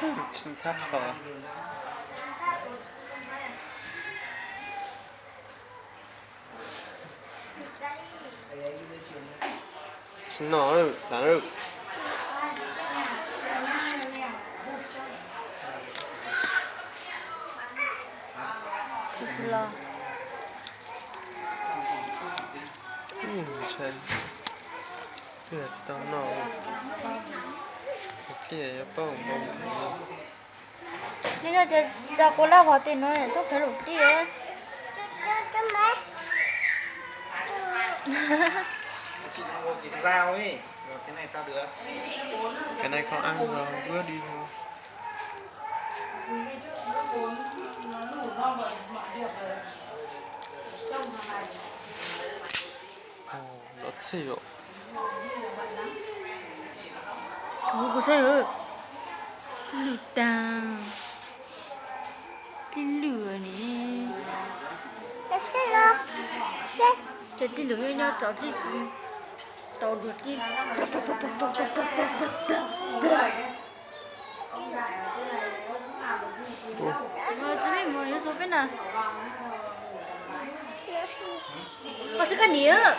Tsis ntxhab qhov. Tsis no lawm. Ntshai, twb tsis tau noj, tiaj yuav pauj npau heev. Nej nyob ces tsa kua lab vog tej no tub qhwv lum tiaj. Cái này không ăn rồi, vứt đi thôi. Ov, lov txhij os. Ov, kuv saib, lwj tag, tib lwj ne. Cov tib lwj nyob nyob txaus tib tsis tau dua tib. Txiv Mej Muas yuav sau peb na. Koj xwb koj niam.